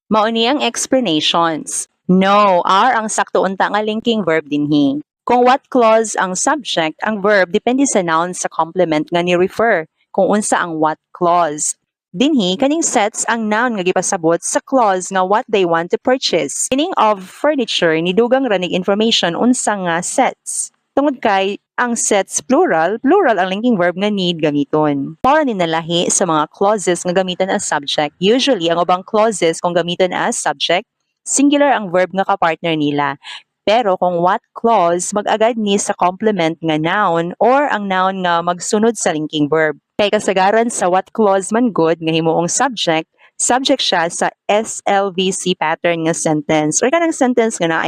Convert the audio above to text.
Mao ni ang explanations. No, are ang sakto unta nga linking verb dinhi. Kung what clause ang subject, ang verb depende sa noun sa complement nga ni-refer kung unsa ang what clause. Dinhi, kaning sets ang noun nga gipasabot sa clause nga what they want to purchase. Kining of furniture nidugang ra nig information unsa nga sets. Tungod kay ang sets plural, plural ang linking verb nga need gamiton. Mao ni nalahi sa mga clauses nga gamiton as subject. Usually, ang ubang clauses kung gamiton as subject, singular ang verb nga kapartner nila. Pero kung what clause, mag-agad ni sa complement nga noun or ang noun nga magsunod sa linking verb. Kay kasagaran sa what clause man gud nga himuong subject, subject siya sa SLVC pattern nga sentence or kanang sentence nga naay